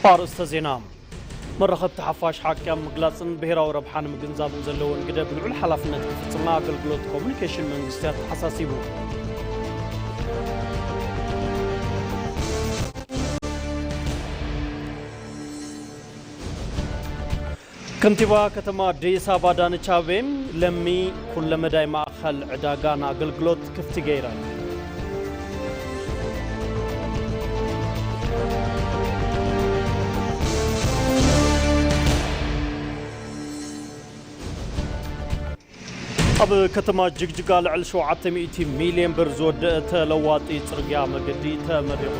ኣርእስተ ዜና። መራኸብቲ ሓፋሽ ሓቂ ኣብ ምግላጽን ብሄራዊ ረብሓ ንምግንዛብን ዘለወን ግደ ብልዑል ሓላፍነት ክፍጽማ ኣገልግሎት ኮሙኒኬሽን መንግስቲ ኣተሓሳሲቡ። ከንቲባ ከተማ ኣዲስ ኣበባ ኣዳነች ኣቤቤ ለሚ ኩለመዳይ ማእኸል ዕዳጋን ኣገልግሎት ክፍቲ ገይረን። ኣብ ከተማ ጅግጅጋ ልዕሊ ሸውዓተ ሚእቲ ሚልዮን ብር ዝወደአ ተለዋጢ ጽርግያ መገዲ ተመሪቑ።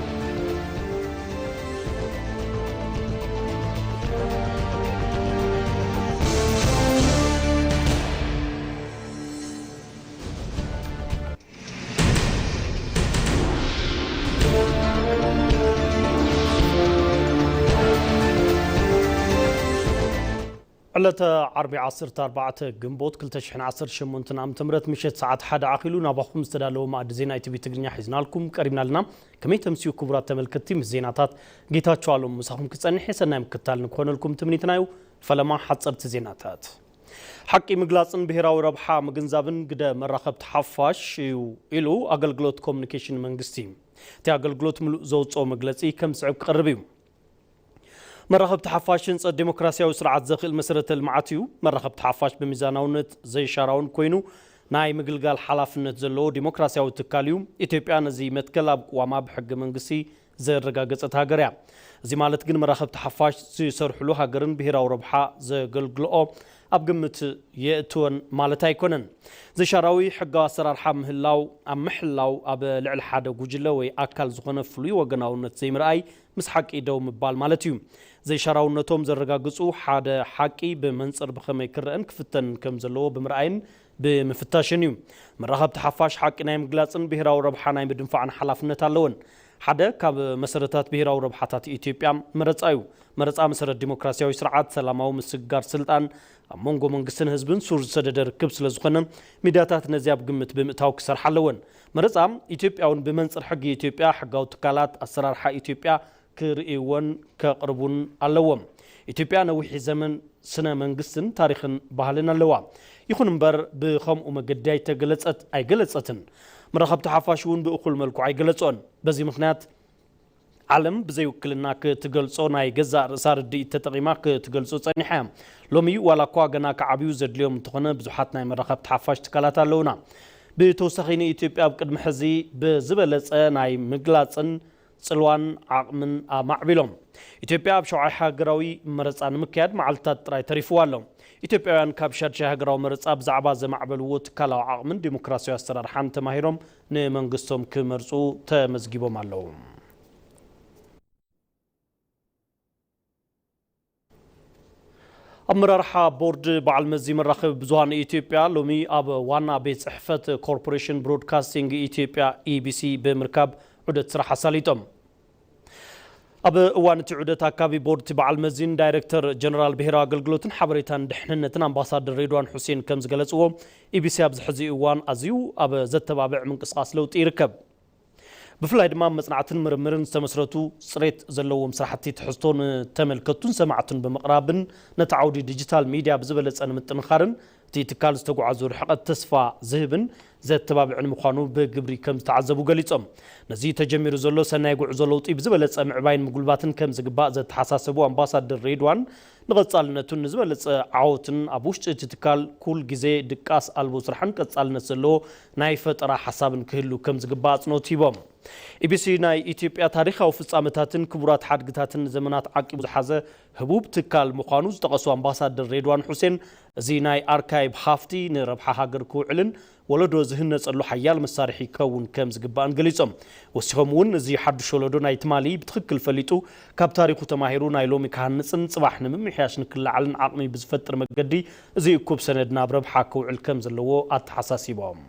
ዕለተ ዓርቢ ዓሰርተ ኣርባዕተ ግንቦት ክልተ ሽሕን ዓሰርተ ሸሞንተን ዓመተ ምህረት ምሸት ሰዓት ሓደ ኣኺሉ ናባኹም ዝተዳለወ መኣዲ ዜና ኢቲቪ ትግርኛ ሒዝናልኩም ቀሪብና ኣለና። ከመይ ተምስዩ ክቡራት ተመልከትቲ? ምስ ዜናታት ጌታቸው ኣሎም ምሳኹም ክጸንሕ የሰናይ ምክትታል ንክኾነልኩም ትምኒትና እዩ። ፈለማ ሓጸርቲ ዜናታት። ሓቂ ምግላጽን ብሄራዊ ረብሓ ምግንዛብን ግደ መራኸብቲ ሓፋሽ እዩ ኢሉ ኣገልግሎት ኮሙኒኬሽን መንግስቲ። እቲ ኣገልግሎት ምሉእ ዘውጽኦ መግለጺ ከም ዝስዕብ ክቐርብ እዩ። መራኸብቲ ሓፋሽ ህንጸት ዴሞክራሲያዊ ስርዓት ዘኽእል መሰረተ ልምዓት እዩ። መራኸብቲ ሓፋሽ ብሚዛናውነት ዘይሻራውን ኮይኑ ናይ ምግልጋል ሓላፍነት ዘለዎ ዴሞክራሲያዊ ትካል እዩ። ኢትዮጵያ ነዚ መትከል ኣብ ቅዋማ ብሕገ መንግስቲ ዘረጋገጸት ሃገር እያ። እዚ ማለት ግን መራኸብቲ ሓፋሽ ዝሰርሕሉ ሃገርን ብሄራዊ ረብሓ ዘገልግልኦ ኣብ ግምት የእትወን ማለት ኣይኮነን። ዘይሻራዊ ሕጋዊ ኣሰራርሓ ምህላው ኣብ ምሕላው ኣብ ልዕሊ ሓደ ጉጅለ ወይ ኣካል ዝኾነ ፍሉይ ወገናውነት ዘይምርኣይ ምስ ሓቂ ደው ምባል ማለት እዩ። ዘይሻራውነቶም ዘረጋግጹ ሓደ ሓቂ ብመንጽር ብኸመይ ክረአን ክፍተንን ከም ዘለዎ ብምርኣይን ብምፍታሽን እዩ። መራኸብቲ ሓፋሽ ሓቂ ናይ ምግላጽን ብሄራዊ ረብሓ ናይ ምድንፋዕን ሓላፍነት ኣለወን። ሓደ ካብ መሰረታት ብሄራዊ ረብሓታት ኢትዮጵያ መረጻ እዩ። መረጻ መሰረት ዲሞክራሲያዊ ስርዓት፣ ሰላማዊ ምስግጋር ስልጣን፣ ኣብ መንጎ መንግስትን ህዝብን ሱር ዝሰደደ ርክብ ስለ ዝኾነ፣ ሚድያታት ነዚ ኣብ ግምት ብምእታው ክሰርሓ ኣለወን። መረጻ ኢትዮጵያ እውን ብመንጽር ሕጊ ኢትዮጵያ፣ ሕጋዊ ትካላት፣ ኣሰራርሓ ኢትዮጵያ ክርእይዎን ከቕርቡን ኣለዎም። ኢትዮጵያ ነዊሕ ዘመን ስነ መንግስትን ታሪኽን ባህልን ኣለዋ። ይኹን እምበር ብኸምኡ መገዲ ኣይተገለጸት ኣይገለጸትን። መራኸብቲ ሓፋሽ እውን ብእኹል መልክዑ ኣይገለጾን። በዚ ምኽንያት ዓለም ብዘይ ውክልና ክትገልጾ ናይ ገዛእ ርእሳ ርድኢት ተጠቒማ ክትገልጾ ጸኒሓ እያ። ሎሚ ዋላ እኳ ገና ክዓብዩ ዘድልዮም እንተኾነ ብዙሓት ናይ መራኸብቲ ሓፋሽ ትካላት ኣለውና። ብተወሳኺ ንኢትዮጵያ ኣብ ቅድሚ ሕዚ ብዝበለጸ ናይ ምግላጽን ጽልዋን ዓቕምን ኣማዕቢሎም። ኢትዮጵያ ኣብ ሸውዓይ ሃገራዊ መረጻ ንምክያድ መዓልታት ጥራይ ተሪፍዋ ኣሎ። ኢትዮጵያውያን ካብ ሻድሻይ ሃገራዊ መረጻ ብዛዕባ ዘማዕበልዎ ትካላዊ ዓቕምን ዲሞክራሲያዊ ኣሰራርሓን ተማሂሮም ንመንግስቶም ክመርጹ ተመዝጊቦም ኣለዉ። ኣመራርሓ ቦርድ በዓል መዚ መራኸቢ ብዙሃን ኢትዮጵያ ሎሚ ኣብ ዋና ቤት ጽሕፈት ኮርፖሬሽን ብሮድካስቲንግ ኢትዮጵያ፣ ኢቢሲ፣ ብምርካብ ዑደት ስራሕ ኣሳሊጦም። ኣብ እዋን እቲ ዑደት ኣካቢ ቦርድ እቲ በዓል መዚን ዳይሬክተር ጀነራል ብሄራዊ ኣገልግሎትን ሓበሬታን ድሕንነትን ኣምባሳደር ሬድዋን ሑሴን ከም ዝገለጽዎ፣ ኢቢሲ ኣብዚ ሕዚ እዋን ኣዝዩ ኣብ ዘተባብዕ ምንቅስቓስ ለውጢ ይርከብ። ብፍላይ ድማ ኣብ መጽናዕትን ምርምርን ዝተመስረቱ ጽሬት ዘለዎም ስራሕቲ ትሕዝቶ ንተመልከቱን ሰማዕቱን ብምቕራብን ነቲ ዓውዲ ዲጂታል ሚድያ ብዝበለጸ ንምጥንኻርን እቲ ትካል ዝተጓዓዞ ርሕቐት ተስፋ ዝህብን ዘተባብዕን ምዃኑ ብግብሪ ከም ዝተዓዘቡ ገሊጾም። ነዚ ተጀሚሩ ዘሎ ሰናይ ጉዕዞ ለውጢ ብዝበለጸ ምዕባይን ምጉልባትን ከም ዝግባእ ዘተሓሳሰቡ ኣምባሳደር ሬድዋን፣ ንቐጻልነቱን ንዝበለጸ ዓወትን ኣብ ውሽጢ እቲ ትካል ኩል ግዜ ድቃስ ኣልቦ ስራሕን ቀጻልነት ዘለዎ ናይ ፈጠራ ሓሳብን ክህሉ ከም ዝግባእ ኣጽንኦት ሂቦም። ኢቢሲ ናይ ኢትዮጵያ ታሪኻዊ ፍጻመታትን ክቡራት ሓድግታትን ንዘመናት ዓቂቡ ዝሓዘ ህቡብ ትካል ምዃኑ ዝጠቐሱ ኣምባሳደር ሬድዋን ሑሴን፣ እዚ ናይ ኣርካይቭ ሃፍቲ ንረብሓ ሃገር ክውዕልን ወለዶ ዝህነጸሉ ሓያል መሳርሒ ክኸውን ከም ዝግባእን ገሊጾም። ወሲኾም እውን፣ እዚ ሓዱሽ ወለዶ ናይ ትማሊ ብትኽክል ፈሊጡ፣ ካብ ታሪኹ ተማሂሩ ናይ ሎሚ ክሃንጽን ጽባሕ ንምምሕያሽ ንክለዓልን ዓቕሚ ብዝፈጥር መገዲ፣ እዚ እኩብ ሰነድ ናብ ረብሓ ክውዕል ከም ዘለዎ ኣተሓሳሲቦም።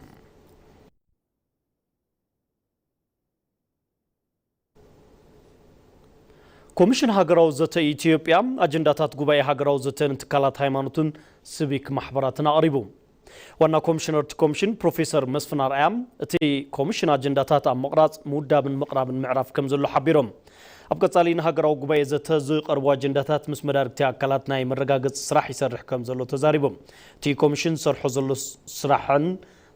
ኮሚሽን ሃገራዊ ዘተ ኢትዮጵያ ኣጀንዳታት ጉባኤ ሃገራዊ ዘተ ንትካላት ሃይማኖትን ሲቪክ ማሕበራትን ኣቕሪቡ። ዋና ኮሚሽነር እቲ ኮሚሽን ፕሮፌሰር መስፍን ኣርኣያ፣ እቲ ኮሚሽን ኣጀንዳታት ኣብ ምቕራጽ፣ ምውዳብን ምቕራብን ምዕራፍ ከም ዘሎ ሓቢሮም። ኣብ ቀጻሊ ንሃገራዊ ጉባኤ ዘተ ዝቐርቡ ኣጀንዳታት ምስ መዳርግቲ ኣካላት ናይ መረጋገጺ ስራሕ ይሰርሕ ከም ዘሎ ተዛሪቦም። እቲ ኮሚሽን ዝሰርሖ ዘሎ ስራሕን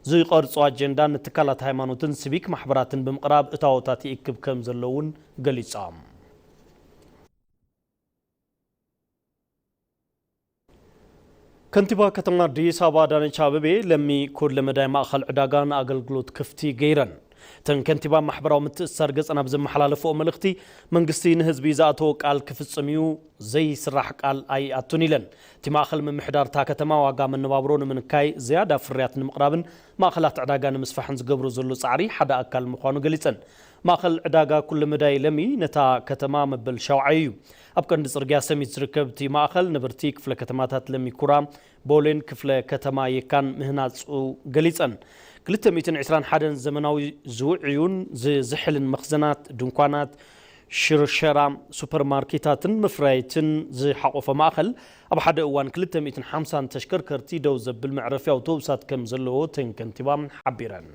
ዝቐርጾ ኣጀንዳን ንትካላት ሃይማኖትን ሲቪክ ማሕበራትን ብምቕራብ እታዎታት ይእክብ ከም ዘሎ እውን ገሊጾም። ከንቲባ ከተማ ኣዲስ ኣበባ ኣዳነች ኣበቤ ለሚ ኩለ መዳይ ማእኸል ዕዳጋ ንኣገልግሎት ክፍቲ ገይረን። እተን ከንቲባ ማሕበራዊ ምትእስሳር ገጸን ኣብ ዘመሓላለፈኦ መልእኽቲ፣ መንግስቲ ንህዝቢ ዝኣተዎ ቃል ክፍጽም እዩ፣ ዘይስራሕ ቃል ኣይኣቱን ኢለን። እቲ ማእኸል ምምሕዳር እታ ከተማ ዋጋ መነባብሮ ንምንካይ፣ ዝያዳ ፍርያት ንምቕራብን ማእኸላት ዕዳጋ ንምስፋሕን ዝገብሮ ዘሎ ጻዕሪ ሓደ ኣካል ምዃኑ ገሊጸን። ማእኸል ዕዳጋ ኩለ መዳይ ለሚ ነታ ከተማ መበል ሻውዓይ እዩ። ኣብ ቀንዲ ጽርግያ ሰሚት ዝርከብ እቲ ማእኸል ነበርቲ ክፍለ ከተማታት ለሚ ኩራ፣ ቦሌን ክፍለ ከተማ የካን ምህናጹ ገሊጸን። ክልተ ሚእትን ዕስራን ሓደን ዘመናዊ ዝውዕዩን ዝዝሕልን መኽዘናት፣ ድንኳናት፣ ሽርሸራ፣ ሱፐርማርኬታትን መፍረያይትን ዝሓቖፈ ማእኸል፣ ኣብ ሓደ እዋን ክልተ ሚእትን ሓምሳን ተሽከርከርቲ ደው ዘብል መዕረፊ ኣውቶቡሳት ከም ዘለዎ እተን ከንቲባ ሓቢረን።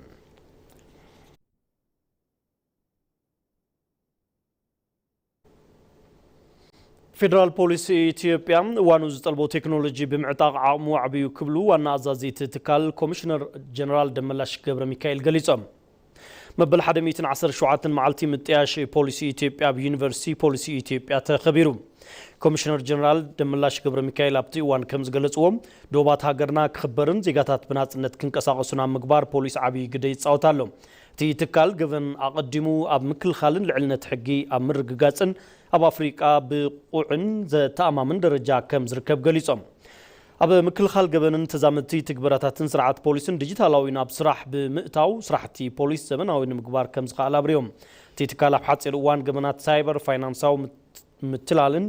ፌደራል ፖሊስ ኢትዮጵያ እዋኑ ዝጠልቦ ቴክኖሎጂ ብምዕጣቕ ዓቕሙ ኣዕብዩ ክብሉ ዋና ኣዛዚ እቲ ትካል ኮሚሽነር ጀነራል ደመላሽ ገብረ ሚካኤል ገሊጾም። መበል ሓደ ሚእትን ዓሰርተ ሸውዓተን መዓልቲ ምጥያሽ ፖሊሲ ኢትዮጵያ ኣብ ዩኒቨርሲቲ ፖሊሲ ኢትዮጵያ ተኸቢሩ። ኮሚሽነር ጀነራል ደመላሽ ገብረ ሚካኤል ኣብቲ እዋን ከም ዝገለጽዎ፣ ዶባት ሃገርና ክኽበርን ዜጋታት ብናጽነት ክንቀሳቐሱን ኣብ ምግባር ፖሊስ ዓብዪ ግደ ይጻወት ኣሎ። እቲ ትካል ገበን ኣቐዲሙ ኣብ ምክልኻልን ልዕልነት ሕጊ ኣብ ምርግጋጽን ኣብ ኣፍሪቃ ብቑዕን ዘተኣማምን ደረጃ ከም ዝርከብ ገሊጾም። ኣብ ምክልኻል ገበንን ተዛመድቲ ትግበራታትን ስርዓት ፖሊስን ዲጂታላዊ ናብ ስራሕ ብምእታው ስራሕቲ ፖሊስ ዘመናዊ ንምግባር ከም ዝኸኣል ኣብሪዮም። እቲ ትካል ኣብ ሓጺር እዋን ገበናት ሳይበር፣ ፋይናንሳዊ ምት-፣ ምትላልን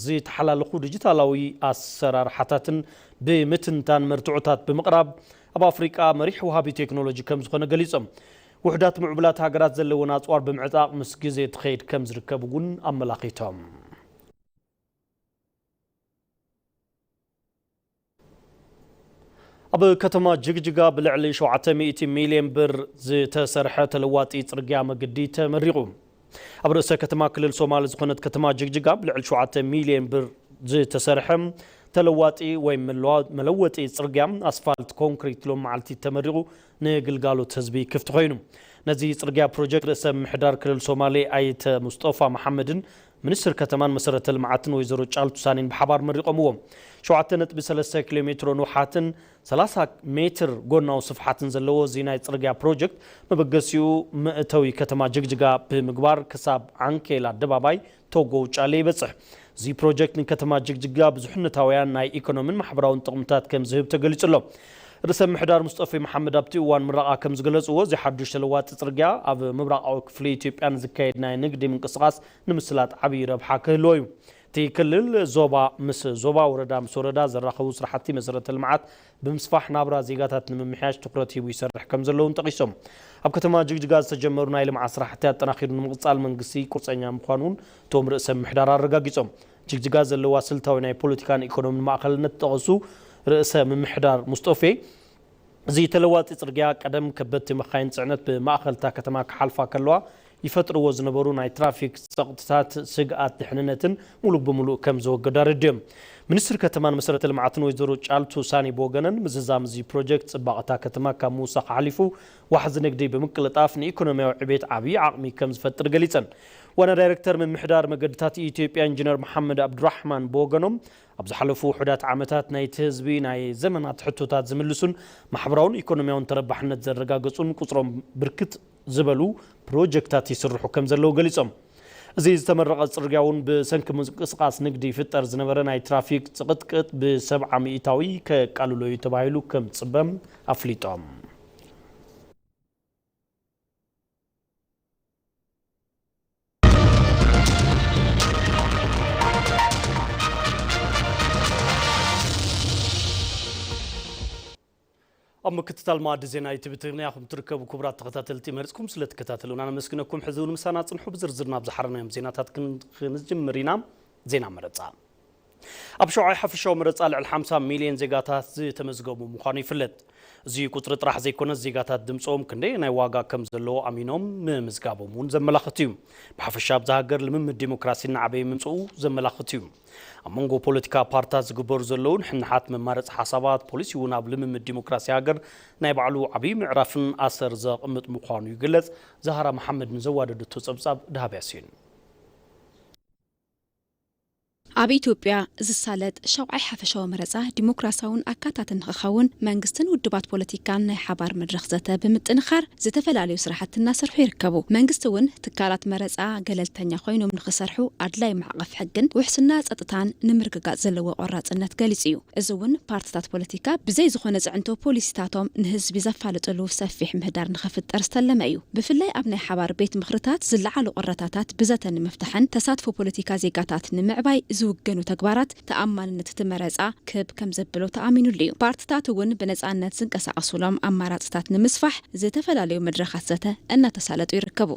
ዝተሓላለኹ ዲጂታላዊ ኣሰራርሓታትን ብምትንታን መርትዖታት ብምቕራብ ኣብ ኣፍሪቃ መሪሕ ወሃቢ ቴክኖሎጂ ከም ዝኾነ ገሊጾም። ውሑዳት ምዕቡላት ሃገራት ዘለወን ኣጽዋር ብምዕጣቕ ምስ ግዜ ትኸይድ ከም ዝርከብ እውን ኣመላኺቶም። ኣብ ከተማ ጅግጅጋ ብልዕሊ ሸውዓተ ሚእቲ ሚልዮን ብር ዝተሰርሐ ተለዋጢ ጽርግያ መገዲ ተመሪቑ። ኣብ ርእሰ ከተማ ክልል ሶማል ዝኾነት ከተማ ጅግጅጋ ብልዕሊ ሸውዓተ ሚልዮን ብር ዝተሰርሐ ተለዋጢ ወይ መለዋ-፣ መለወጢ ጽርግያ ኣስፋልት ኮንክሪት ሎም መዓልቲ ተመሪቑ ንግልጋሎት ህዝቢ ክፍቲ ኮይኑ። ነዚ ጽርግያ ፕሮጀክት ርእሰ ምምሕዳር ክልል ሶማሌ ኣይተ ሙስጠፋ መሓመድን ሚኒስትር ከተማን መሰረተ ልምዓትን ወይዘሮ ጫልቱ ሳኒን ብሓባር መሪቖምዎ። ሸውዓተ ነጥቢ ሰለስተ ኪሎ ሜትሮ ንውሓትን ሰላሳ ሜትር ጎናዊ ስፍሓትን ዘለዎ እዚ ናይ ጽርግያ ፕሮጀክት መበገሲኡ መእተዊ ከተማ ጅግጅጋ ብምግባር ክሳብ ዓንኬል ኣደባባይ ቶጎ ውጫሌ ይበጽሕ። እዚ ፕሮጀክት ንከተማ ጅግጅጋ ብዙሕነታውያን ናይ ኢኮኖሚን ማሕበራውን ጥቕምታት ከም ዝህብ ተገሊጹ ኣሎ። ርእሰ ምሕዳር ሙስጠፌ መሓመድ ኣብቲ እዋን ምረቓ ከም ዝገለጽዎ፣ እዚ ሓዱሽ ተለዋጢ ጽርግያ ኣብ ምብራቓዊ ክፍሊ ኢትዮጵያ ንዝካየድ ናይ ንግዲ ምንቅስቓስ ንምስላጥ ዓብዪ ረብሓ ክህልዎ እዩ። እቲ ክልል ዞባ ምስ ዞባ፣ ወረዳ ምስ ወረዳ ዘራኸቡ ስራሕቲ መሰረተ ልምዓት ብምስፋሕ ናብራ ዜጋታት ንምምሕያሽ ትኹረት ሂቡ ይሰርሕ ከም ዘለውን ጠቒሶም። ኣብ ከተማ ጅግጅጋ ዝተጀመሩ ናይ ልምዓት ስራሕቲ ኣጠናኺሩ ንምቕጻል መንግስቲ ቁርፀኛ ምዃኑ እውን እቶም ርእሰ ምምሕዳር ኣረጋጊጾም። ጅግጅጋ ዘለዋ ስልታዊ ናይ ፖለቲካን ኢኮኖሚን ማእኸልነት ዝጠቐሱ ርእሰ ምምሕዳር ሙስጠፌ፣ እዚ ተለዋጢ ጽርግያ ቀደም ከበድቲ መኻይን ጽዕነት ብማእኸል እታ ከተማ ክሓልፋ ከለዋ ይፈጥርዎ ዝነበሩ ናይ ትራፊክ ጸቕጥታት ስግኣት ድሕንነትን ሙሉእ ብሙሉእ ከም ዘወገዱ ኣረድዮም። ሚኒስትር ከተማን መሰረተ ልምዓትን ወይዘሮ ጫልቱ ሳኒ ብወገነን፣ ምዝዛም እዚ ፕሮጀክት ጽባቐ እታ ከተማ ካብ ምውሳኽ ሓሊፉ ዋሕዚ ንግዲ ብምቅልጣፍ ንኢኮኖሚያዊ ዕቤት ዓብዪ ዓቕሚ ከም ዝፈጥር ገሊጸን። ዋና ዳይሬክተር ምምሕዳር መገድታት ኢትዮጵያ ኢንጂነር መሓመድ ኣብዱራሕማን ብወገኖም፣ ኣብ ዝሓለፉ ውሑዳት ዓመታት ናይቲ ህዝቢ ናይ ዘመናት ሕቶታት ዝምልሱን ማሕበራውን ኢኮኖሚያውን ተረባሕነት ዘረጋገጹን ቁጽሮም ብርክት ዝበሉ ፕሮጀክታት ይስርሑ ከም ዘለዉ ገሊጾም። እዚ ዝተመረቐ ጽርግያ እውን ብሰንኪ ምንቅስቓስ ንግዲ ይፍጠር ዝነበረ ናይ ትራፊክ ጽቕጥቅጥ ብሰብዓ ሚእታዊ ከቃልሎ እዩ ተባሂሉ ከም ዝጽበም ኣፍሊጦም። ኣብ ምክትታል መኣዲ ዜና ዩቲቪ ትግርኛ ኢኹም ትርከቡ። ክቡራት ተኸታተልቲ፣ መሪጽኩም ስለ ትከታተሉና ነመስግነኩም። ሕዚ እውን ምሳና ጽንሑ። ብዝርዝር ናብ ዝሓረናዮም ዜናታት ክን-፣ ክንጅምር ኢና። ዜና መረጻ። ኣብ ሸውዓይ ሓፈሻዊ መረጻ ልዕሊ ሓምሳ ሚልዮን ዜጋታት ዝተመዝገቡ ምዃኑ ይፍለጥ። እዚ ቁጽሪ ጥራሕ ዘይኮነስ፣ ዜጋታት ድምጾም ክንደየናይ ዋጋ ከም ዘለዎ ኣሚኖም ምምዝጋቦም እውን ዘመላኽት እዩ። ብሓፈሻ ኣብዛ ሃገር ልምምድ ዲሞክራሲ እናዓበየ ምምጽኡ ዘመላኽት እዩ። ኣብ መንጎ ፖለቲካ ፓርትታት ዝግበሩ ዘለዉ ንሕንሓት መማረጺ ሓሳባት ፖሊሲ እውን ኣብ ልምምድ ዲሞክራሲ ሃገር ናይ ባዕሉ ዓብዪ ምዕራፍን ኣሰር ዘቕምጥ ምዃኑ ይግለጽ። ዛህራ መሓመድ ንዘዋደደቶ ጸብጻብ ደሃብ ያሲን። ኣብ ኢትዮጵያ ዝሳለጥ ሸውዓይ ሓፈሻዊ መረጻ ዲሞክራሲያውን ኣካታትን ንኽኸውን መንግስትን ውድባት ፖለቲካን ናይ ሓባር መድረኽ ዘተ ብምጥንኻር ዝተፈላለዩ ስራሕቲ እናሰርሑ ይርከቡ። መንግስቲ እውን ትካላት መረጻ ገለልተኛ ኮይኖም ንኽሰርሑ ኣድላይ ማዕቐፍ ሕግን ውሕስና ጸጥታን ንምርግጋጽ ዘለዎ ቆራጽነት ገሊጹ እዩ። እዚ እውን ፓርትታት ፖለቲካ ብዘይ ዝኾነ ጽዕንቶ ፖሊሲታቶም ንህዝቢ ዘፋልጥሉ ሰፊሕ ምህዳር ንኽፍጠር ዝተለመ እዩ። ብፍላይ ኣብ ናይ ሓባር ቤት ምኽርታት ዝለዓሉ ቅረታታት ብዘተ ንምፍታሕን ተሳትፎ ፖለቲካ ዜጋታት ንምዕባይ ዝውገኑ ተግባራት ተኣማንነት እቲ መረጻ ክብ ከም ዘብሎ ተኣሚኑሉ እዩ። ፓርትታት እውን ብነጻነት ዝንቀሳቐሱሎም ኣማራጽታት ንምስፋሕ ዝተፈላለዩ መድረኻት ዘተ እናተሳለጡ ይርከቡ።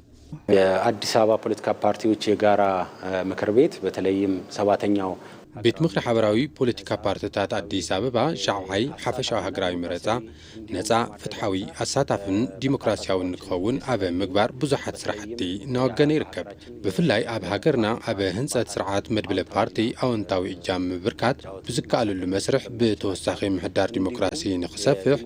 የአዲስ አበባ ፖለቲካ ፓርቲዎች የጋራ ምክር ቤት በተለይም ሰባተኛው ቤት ምኽሪ ሓበራዊ ፖለቲካ ፓርትታት ኣዲስ ኣበባ ሻውዓይ ሓፈሻዊ ሃገራዊ መረጻ ነጻ፣ ፍትሓዊ፣ ኣሳታፍን ዲሞክራሲያውን ንክኸውን ኣብ ምግባር ብዙሓት ስራሕቲ እናወገነ ይርከብ። ብፍላይ ኣብ ሃገርና ኣብ ህንጸት ስርዓት መድብለ ፓርቲ ኣወንታዊ እጃም ምብርካት ብዝከኣለሉ መስርሕ ብተወሳኺ ምህዳር ዲሞክራሲ ንክሰፍሕ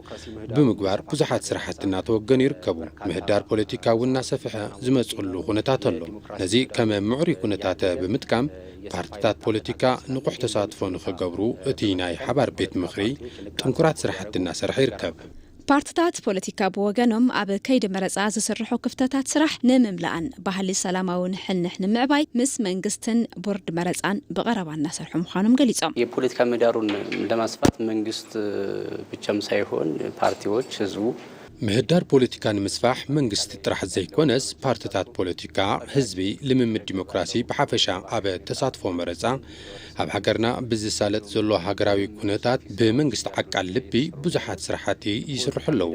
ብምግባር ብዙሓት ስራሕቲ እናተወገኑ ይርከቡ። ምህዳር ፖለቲካ እውን እናሰፍሐ ዝመፅሉ ኩነታት ኣሎ። ነዚ ከም ምዕሩይ ኩነታት ብምጥቃም ፓርትታት ፖለቲካ ንቑሕ ተሳትፎ ንኽገብሩ እቲ ናይ ሓባር ቤት ምኽሪ ጥንኩራት ስራሕቲ እናሰርሐ ይርከብ። ፓርትታት ፖለቲካ ብወገኖም ኣብ ከይዲ መረፃ ዝስርሑ ክፍተታት ስራሕ ንምምላእን ባህሊ ሰላማዊ ንሕንሕ ንምዕባይ ምስ መንግስትን ቦርድ መረፃን ብቐረባ እናሰርሑ ምዃኖም ገሊፆም። የፖለቲካ ምህዳሩን ለማስፋት መንግስት ብቻም ሳይሆን ፓርቲዎች፣ ህዝቡ ምህዳር ፖለቲካ ንምስፋሕ መንግስቲ ጥራሕ ዘይኮነስ ፓርትታት ፖለቲካ፣ ህዝቢ፣ ልምምድ ዲሞክራሲ ብሓፈሻ ኣብ ተሳትፎ መረፃ ኣብ ሃገርና ብዝሳለጥ ዘሎ ሃገራዊ ኩነታት ብመንግስቲ ዓቃል ልቢ ብዙሓት ስራሕቲ ይስርሑ ኣለዉ።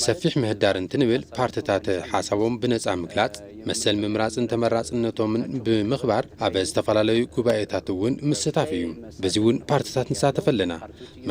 ሰፊሕ ምህዳር እንትንብል ፓርትታት ሓሳቦም ብነፃ ምግላፅ፣ መሰል ምምራፅን ተመራፅነቶምን ብምኽባር ኣብ ዝተፈላለዩ ጉባኤታት እውን ምስታፍ እዩ። በዚ እውን ፓርትታት ንሳተፍ ኣለና።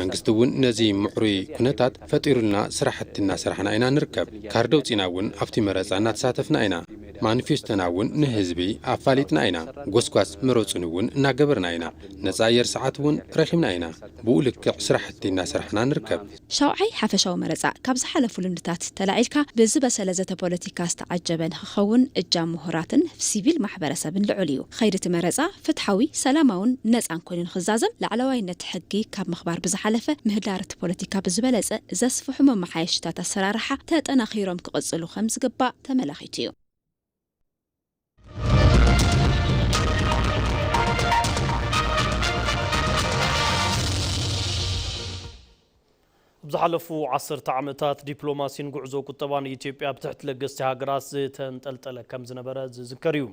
መንግስቲ እውን ነዚ ምዕሩይ ኩነታት ፈጢሩልና ስራሕቲ እናሰራሕና ኢና ንርከብ። ካርድ ኣውፂና እውን ኣብቲ መረፃ እናተሳተፍና ኢና። ማኒፌስቶና እውን ንህዝቢ ኣፋሊጥና ኢና። ጎስጓስ ምረፁኒ እውን እናገበርና ኢና። ነፃ ኣየር ሰዓት እውን ረኺብና ኢና። ብኡ ልክዕ ስራሕቲ እናሰራሕና ንርከብ። ሻውዓይ ሓፈሻዊ መረፃ ካብ ዝሓለፉ ልምድታት ተላዒልካ ብዝበሰለ ዘተ ፖለቲካ ዝተዓጀበ ንክኸውን እጃም ምሁራትን ሲቪል ማሕበረሰብን ልዑል እዩ። ኸይዲ እቲ መረፃ ፍትሓዊ፣ ሰላማውን ነፃን ኮይኑ ንክዛዘም ላዕለዋይነት ሕጊ ካብ ምኽባር ብዝሓለፈ ምህዳር እቲ ፖለቲካ ብዝበለፀ ዘስፍሑ መመሓየሽታት ኣሰራርሓ ተጠናኺሮም ክቕፅሉ ከም ዝግባእ ተመላኺቱ እዩ። ኣብ ዝሓለፉ ዓሰርተ ዓመታት ዲፕሎማሲን ጉዕዞ ቁጠባን ኢትዮጵያ ኣብ ትሕቲ ለገስቲ ሃገራት ዝተንጠልጠለ ከም ዝነበረ ዝዝከር እዩ።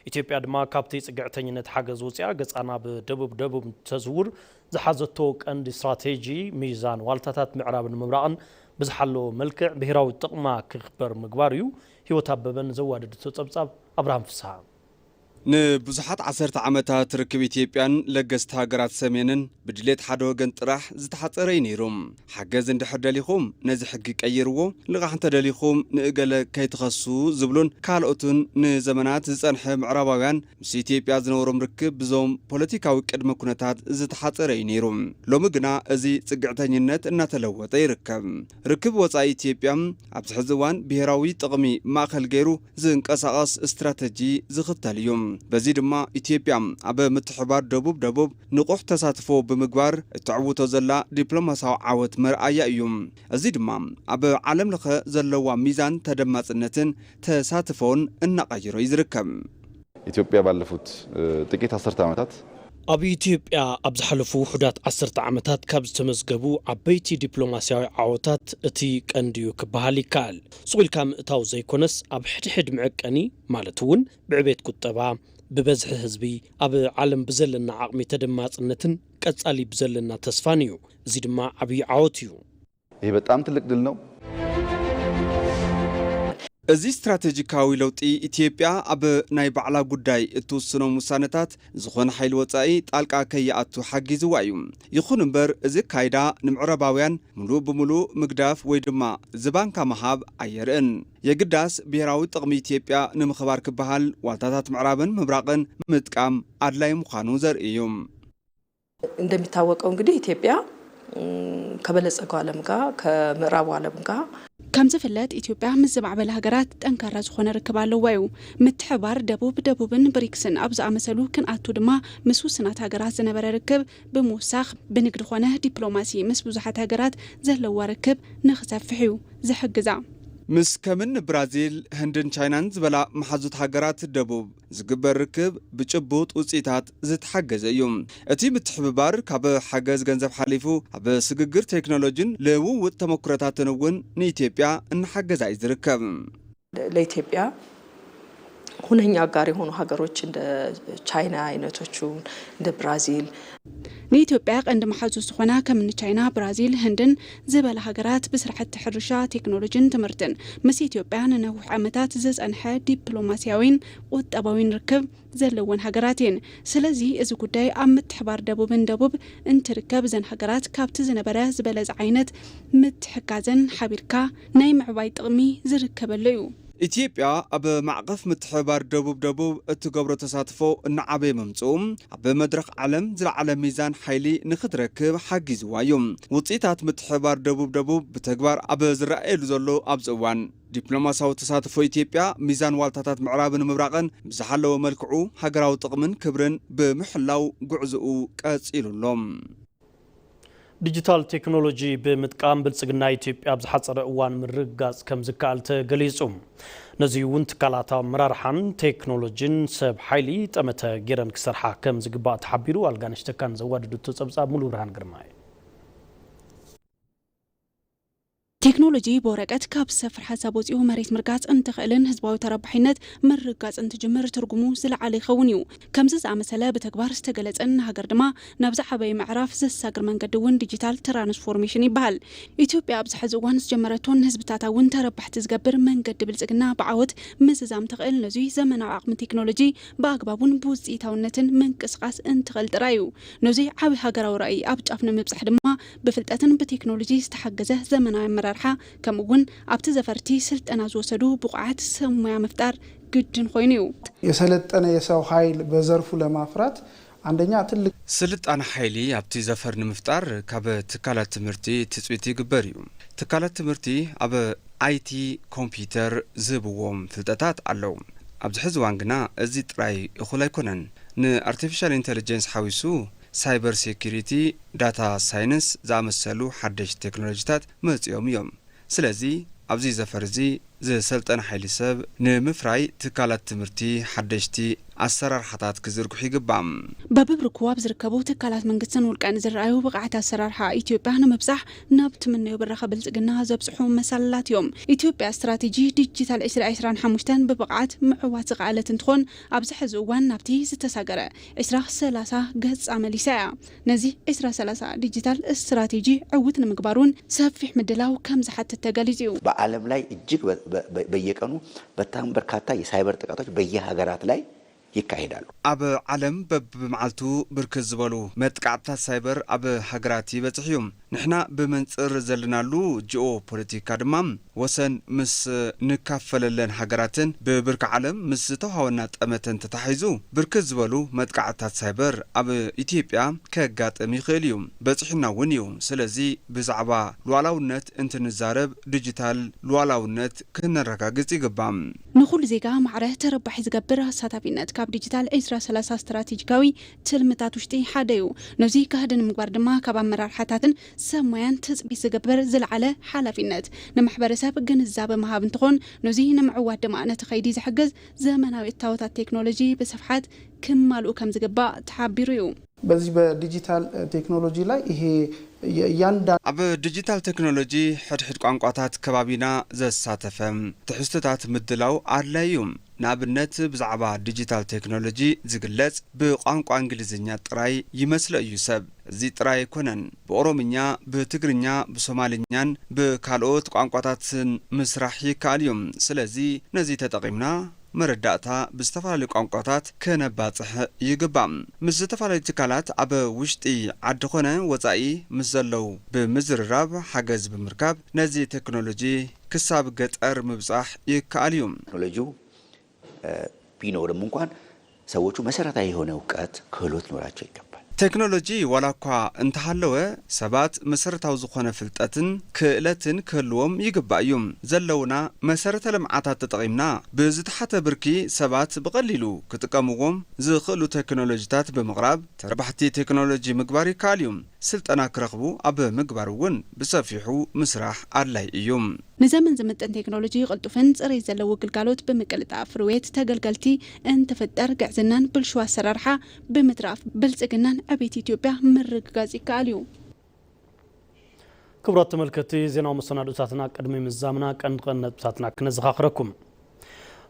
ኢትዮጵያ ድማ ካብቲ ጽግዕተኝነት ሓገዝ ወጺኣ ገጻ ናብ ደቡብ ደቡብ ተዝውር ዝሓዘቶ ቀንዲ ስትራቴጂ፣ ሚዛን ዋልታታት ምዕራብን ምብራቕን ብዝሓለወ መልክዕ ብሄራዊ ጥቕማ ክኽበር ምግባር እዩ። ህይወት ኣበበን ዘዋደደቶ ጸብጻብ፣ ኣብርሃም ፍስሃ። ንብዙሓት ዓሰርተ ዓመታት ርክብ ኢትዮጵያን ለገስቲ ሃገራት ሰሜንን ብድሌት ሓደ ወገን ጥራሕ ዝተሓጸረ እዩ ነይሩ። ሓገዝ እንድሕር ደሊኹም ነዚ ሕጊ ቀይርዎ፣ ልቓሕ እንተደሊኹም ንእገለ ከይትኸሱ ዝብሉን ካልኦትን ንዘመናት ዝጸንሐ ምዕራባውያን ምስ ኢትዮጵያ ዝነበሮም ርክብ ብዞም ፖለቲካዊ ቅድመ ኩነታት ዝተሓጸረ እዩ ነይሩ። ሎሚ ግና እዚ ጽግዕተኝነት እናተለወጠ ይርከብ። ርክብ ወጻኢ ኢትዮጵያ ኣብዚ ሕዚ እዋን ብሄራዊ ጥቕሚ ማእከል ገይሩ ዝንቀሳቐስ ስትራተጂ ዝኽተል እዩ። በዚ ድማ ኢትዮጵያ ኣብ ምትሕባር ደቡብ ደቡብ ንቑሕ ተሳትፎ ብምግባር እተዕውቶ ዘላ ዲፕሎማሲያዊ ዓወት መርኣያ እዩ። እዚ ድማ ኣብ ዓለም ለኸ ዘለዋ ሚዛን ተደማጽነትን ተሳትፎን እናቐየሮ እዩ ዝርከብ። ኢትዮጵያ ባለፉት፣ እ፣ ጥቂት አስርተ ዓመታት ኣብ ኢትዮጵያ ኣብ ዝሓለፉ ውሑዳት ዓሰርተ ዓመታት ካብ ዝተመዝገቡ ዓበይቲ ዲፕሎማሲያዊ ዓወታት እቲ ቀንዲ'ዩ ክበሃል ይከኣል። ሱቕ ኢልካ ምእታው ዘይኮነስ፣ ኣብ ሕድሕድ መዐቀኒ፣ ማለት እውን ብዕቤት ቁጠባ፣ ብበዝሒ ህዝቢ፣ ኣብ ዓለም ብዘለና ዓቕሚ ተደማጽነትን ቀጻሊ ብዘለና ተስፋን እዩ። እዚ ድማ ዓብዪ ዓወት እዩ። ይሄ በጣም ትልቅ ድል ነው። እዚ ስትራቴጂካዊ ለውጢ፣ ኢትዮጵያ ኣብ ናይ ባዕላ ጉዳይ እትውስኖም ውሳነታት ዝኾነ ሓይሊ ወጻኢ ጣልቃ ከይኣቱ ሓጊዝዋ እዩ። ይኹን እምበር፣ እዚ ኣካይዳ ንምዕራባውያን ምሉእ ብምሉእ ምግዳፍ ወይ ድማ ዝባንካ ምሃብ ኣየርእን። የግዳስ፣ ብሄራዊ ጥቕሚ ኢትዮጵያ ንምኽባር ክበሃል ዋልታታት ምዕራብን ምብራቕን ምጥቃም ኣድላዪ ምዃኑ ዘርኢ እዩ። እንደሚታወቀው እንግዲህ ኢትዮጵያ ከበለጸገው ዓለም ጋር ከምዕራቡ ዓለም ጋር ከም ዝፍለጥ፣ ኢትዮጵያ ምስ ዝማዕበላ ሃገራት ጠንካራ ዝኾነ ርክብ ኣለዋ እዩ። ምትሕባር ደቡብ ደቡብን ብሪክስን ኣብ ዝኣመሰሉ ክንኣቱ ድማ፣ ምስ ውስናት ሃገራት ዝነበረ ርክብ ብምውሳኽ፣ ብንግዲ ኾነ ዲፕሎማሲ ምስ ብዙሓት ሃገራት ዘለዋ ርክብ ንኽሰፍሕ እዩ ዝሕግዛ። ምስ ከምኒ ብራዚል፣ ህንድን ቻይናን ዝበላ መሓዙት ሃገራት ደቡብ ዝግበር ርክብ ብጭቡጥ ውፅኢታት ዝተሓገዘ እዩ። እቲ ምትሕብባር ካብ ሓገዝ ገንዘብ ሓሊፉ፣ ኣብ ስግግር ቴክኖሎጂን ልውውጥ ተመክሮታትን እውን ንኢትዮጵያ እናሓገዛ እዩ ዝርከብ። ለኢትዮጵያ ሁነኛ አጋር የሆኑ ሀገሮች እንደ ቻይና አይነቶቹ፣ እንደ ብራዚል ንኢትዮጵያ ቀንዲ መሓዙት ዝኾና ከምኒ ቻይና፣ ብራዚል፣ ህንድን ዝበላ ሃገራት ብስራሕቲ ሕርሻ፣ ቴክኖሎጂን ትምህርትን ምስ ኢትዮጵያ ንነዊሕ ዓመታት ዝጸንሐ ዲፕሎማስያዊን ቁጠባዊን ርክብ ዘለወን ሃገራት እየን። ስለዚ እዚ ጉዳይ ኣብ ምትሕባር ደቡብን ደቡብ እንትርከብ፣ እዘን ሃገራት ካብቲ ዝነበረ ዝበለጸ ዓይነት ምትሕጋዘን ሓቢርካ ናይ ምዕባይ ጥቕሚ ዝርከበሉ እዩ። ኢትዮጵያ ኣብ ማዕቐፍ ምትሕብባር ደቡብ ደቡብ እትገብሮ ተሳትፎ እናዓበየ ምምፅኡ፣ ኣብ መድረኽ ዓለም ዝለዓለ ሚዛን ሓይሊ ንኽትረክብ ሓጊዝዋ እዩ። ውፅኢታት ምትሕብባር ደቡብ ደቡብ ብተግባር ኣብ ዝረኣየሉ ዘሎ ኣብዚ እዋን፣ ዲፕሎማሲያዊ ተሳትፎ ኢትዮጵያ ሚዛን ዋልታታት ምዕራብን ምብራቕን ብዝሓለወ መልክዑ ሃገራዊ ጥቕምን ክብርን ብምሕላው ጉዕዝኡ ቀፂሉ ኣሎ። ዲጂታል ቴክኖሎጂ ብምጥቃም ብልፅግና ኢትዮጵያ ኣብ ዝሓፀረ እዋን ምርግጋፅ ከም ዝከኣል ተገሊፁ። ነዚ እውን ትካላት ኣመራርሓን ቴክኖሎጂን ሰብ ሓይሊ ጠመተ ገይረን ክሰርሓ ከም ዝግባእ ተሓቢሩ። ኣልጋነሽ ተካን ዘዋደደቶ ፀብፃብ ሙሉ ብርሃን ግርማ እዩ። ቴክኖሎጂ ብወረቀት ካብ ሰፍር ሓሳብ ወፂኡ መሬት ምርጋፅ እንትኽእልን ህዝባዊ ተረባሒነት ምርጋፅ እንትጅምር ትርጉሙ ዝለዓለ ይኸውን እዩ። ከምዚ ዝኣመሰለ ብተግባር ዝተገለፀን ንሃገር ድማ ናብ ዝዓበየ ምዕራፍ ዘሳግር መንገዲ እውን ዲጂታል ትራንስፎርሜሽን ይበሃል። ኢትዮጵያ ኣብዚ ሕዚ እዋን ዝጀመረቶን ንህዝብታታ እውን ተረባሕቲ ዝገብር መንገዲ ብልፅግና ብዓወት ምዝዛም ትኽእል ነዙይ ዘመናዊ ዓቕሚ ቴክኖሎጂ ብኣግባቡን ብውፅኢታውነትን ምንቅስቓስ እንትኽእል ጥራይ እዩ። ነዙይ ዓብይ ሃገራዊ ራእይ ኣብ ጫፍ ንምብፃሕ ድማ ብፍልጠትን ብቴክኖሎጂ ዝተሓገዘ ዘመናዊ ኣመራርሓ ከምኡ እውን ኣብቲ ዘፈርቲ ስልጠና ዝወሰዱ ብቑዓት ሰብ ሞያ ምፍጣር ግድን ኮይኑ እዩ። የሰለጠነ የሰው ኃይል በዘርፉ ለማፍራት አንደኛ ትልቅ ስልጣነ ሓይሊ ኣብቲ ዘፈር ንምፍጣር ካብ ትካላት ትምህርቲ ትፅቢት ይግበር እዩ። ትካላት ትምህርቲ ኣብ ኣይቲ ኮምፒውተር ዝህብዎም ፍልጠታት ኣለዉ። ኣብዚ ሕዚ እዋን ግና እዚ ጥራይ እኹል ኣይኮነን። ንኣርቲፊሻል ኢንተለጀንስ ሓዊሱ ሳይበር ሴኩሪቲ፣ ዳታ ሳይንስ ዝኣመሰሉ ሓደሽቲ ቴክኖሎጂታት መፂኦም እዮም። ስለዚ ኣብዚ ዘፈር እዚ ዝሰልጠነ ሓይሊ ሰብ ንምፍራይ ትካላት ትምህርቲ ሓደሽቲ ኣሰራርሓታት ክዝርግሑ ይግባእ። በብብርኩ ኣብ ዝርከቡ ትካላት መንግስትን ውልቀን ዝረኣዩ ብቕዓት ኣሰራርሓ ኢትዮጵያ ንምብፃሕ ናብ ትምነዮ ብራኸ ብልፅግና ዘብፅሑ መሳልላት እዮም። ኢትዮጵያ ስትራቴጂ ዲጂታል ዕስራ ዕስራን ሓሙሽተን ብብቕዓት ምዕዋት ዝኸኣለት እንትኾን ኣብዚ ሕዚ እዋን ናብቲ ዝተሳገረ ዕስራ ሰላሳ ገፃ መሊሳ እያ። ነዚ ዕስራ ሰላሳ ዲጂታል ስትራቴጂ ዕውት ንምግባር እውን ሰፊሕ ምድላው ከም ዝሓትት ተገሊፁ እዩ። በዓለም ላይ እጅግ በየቀኑ በጣም በርካታ የሳይበር ጥቃቶች በየሀገራት ላይ ይካሄዳሉ። ኣብ ዓለም በብመዓልቱ ብርክት ዝበሉ መጥቃዕትታት ሳይበር ኣብ ሃገራት ይበፅሕ እዩ። ንሕና ብመንፅር ዘለናሉ ጂኦ ፖለቲካ ድማ ወሰን ምስ ንካፈለለን ሃገራትን ብብርኪ ዓለም ምስ ዝተውሃበና ጠመተን ተታሒዙ ብርክት ዝበሉ መጥቃዕትታት ሳይበር ኣብ ኢትዮጵያ ከጋጥም ይኽእል እዩ፣ በፂሑና እውን እዩ። ስለዚ ብዛዕባ ሉዓላውነት እንትንዛረብ ዲጂታል ሉዓላውነት ክነረጋግፅ ይግባእ። ንኹሉ ዜጋ ማዕረ ተረባሒ ዝገብር ኣሳታፊነት ካብ ዲጂታል ዕስራ ሰላሳ ስትራቴጂካዊ ትልምታት ውሽጢ ሓደ እዩ። ነዚ ጋህዲ ንምግባር ድማ ካብ ኣመራርሓታትን ሰብ ሞያን ትፅቢት ዝግበር ዝለዓለ ሓላፊነት ንማሕበረሰብ ግንዛበ ምሃብ እንትኾን ነዚ ንምዕዋት ድማ ነቲ ከይዲ ዝሕግዝ ዘመናዊ እታወታት ቴክኖሎጂ ብስፍሓት ክማልኡ ከም ዝግባእ ተሓቢሩ እዩ። በዚህ በዲጂታል ቴክኖሎጂ ላይ ይሄ እያንዳንዱ ኣብ ዲጂታል ቴክኖሎጂ ሕድሕድ ቋንቋታት ከባቢና ዘሳተፈ ትሕዝቶታት ምድላው ኣድላዪ እዩ። ንኣብነት ብዛዕባ ዲጂታል ቴክኖሎጂ ዝግለጽ ብቋንቋ እንግሊዝኛ ጥራይ ይመስሎ እዩ ሰብ። እዚ ጥራይ ኣይኮነን። ብኦሮምኛ፣ ብትግርኛ፣ ብሶማልኛን ብካልኦት ቋንቋታትን ምስራሕ ይከኣል እዩ። ስለዚ ነዚ ተጠቒምና መረዳእታ ብዝተፈላለዩ ቋንቋታት ከነባጽሕ ይግባእ። ምስ ዝተፈላለዩ ትካላት ኣብ ውሽጢ ዓዲ ኾነ ወጻኢ ምስ ዘለዉ ብምዝርራብ ሓገዝ ብምርካብ ነዚ ቴክኖሎጂ ክሳብ ገጠር ምብጻሕ ይከኣል እዩ። ቴክኖሎጂው ቢኖርም እንኳን ሰዎቹ መሰረታዊ የሆነ እውቀት፣ ክህሎት ሊኖራቸው ይገባል። ቴክኖሎጂ ዋላ እኳ እንተሃለወ ሰባት መሰረታዊ ዝኾነ ፍልጠትን ክእለትን ክህልዎም ይግባእ እዩ። ዘለውና መሰረተ ልምዓታት ተጠቒምና ብዝተሓተ ብርኪ ሰባት ብቐሊሉ ክጥቀምዎም ዝኽእሉ ቴክኖሎጂታት ብምቕራብ ተረባሕቲ ቴክኖሎጂ ምግባር ይከኣል እዩ። ስልጠና ክረኽቡ ኣብ ምግባር እውን ብሰፊሑ ምስራሕ ኣድላይ እዩ። ንዘመን ዝምጥን ቴክኖሎጂ፣ ቅልጡፍን ፅሬት ዘለዎ ግልጋሎት ብምቅልጣፍ ርዌት ተገልገልቲ እንትፍጠር ግዕዝናን ብልሹ ኣሰራርሓ ብምትራፍ ብልፅግናን ዕቤት ኢትዮጵያ ምርግጋፅ ይከኣል እዩ። ክቡራት ተመልከትቲ ዜናዊ መሰናዶታትና ቅድሚ ምዛምና ቀንዲ ቀንዲ ነጥብታትና ክነዘኻኽረኩም።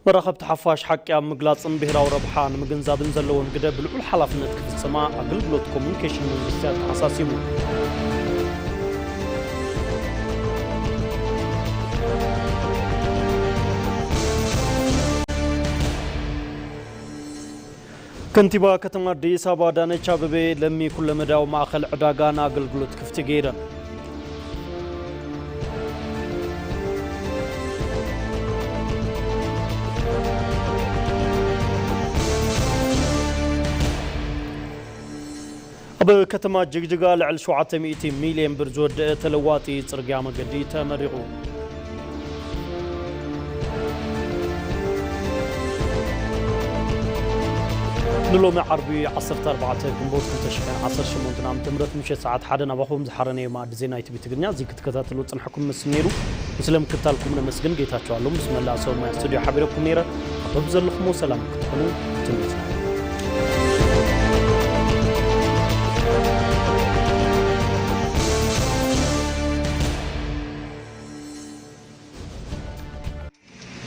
መራኸብቲ ሓፋሽ ሓቂ ኣብ ምግላፅን ብሄራዊ ረብሓ ንምግንዛብን ዘለወን ግደ ብልዑል ሓላፍነት ክፍፅማ ኣገልግሎት ኮሙኒኬሽን መንግስቲ ኣተሓሳሲቡ። ከንቲባ ከተማ ኣዲስ ኣበባ ኣዳነች ኣበቤ ለሚ ኩለመዳያዊ ማእኸል ዕዳጋ ንኣገልግሎት ክፍቲ ገይረን። ኣብ ከተማ ጅግጅጋ ልዕሊ ሸውዓተ ሚእቲ ሚልዮን ብር ዝወደአ ተለዋጢ ጽርግያ መገዲ ተመሪቑ። ንሎሚ ዓርቢ ዓሰርተ ኣርባዕተ ግንቦት ክልተ ሽሕን ዓሰርተ ሸሞንተን ዓመተ ምህረት ምሸት ሰዓት ሓደ ናባኹም ዝሓረነዮ መኣዲ ዜና ኢቲቪ ትግርኛ እዚ ክትከታተሉ ዝጸናሕኩም ይመስል ነይሩ። ንስለ ምክትታልኩም ነመስግን። ጌታቸው ኣለሙ ምስ መላእ ሰብ ሞያ ስቱድዮ ሓቢረኩም ነይረ። ኣብ በብዘለኹሞ ሰላም ክትኾኑ ትምኒትና።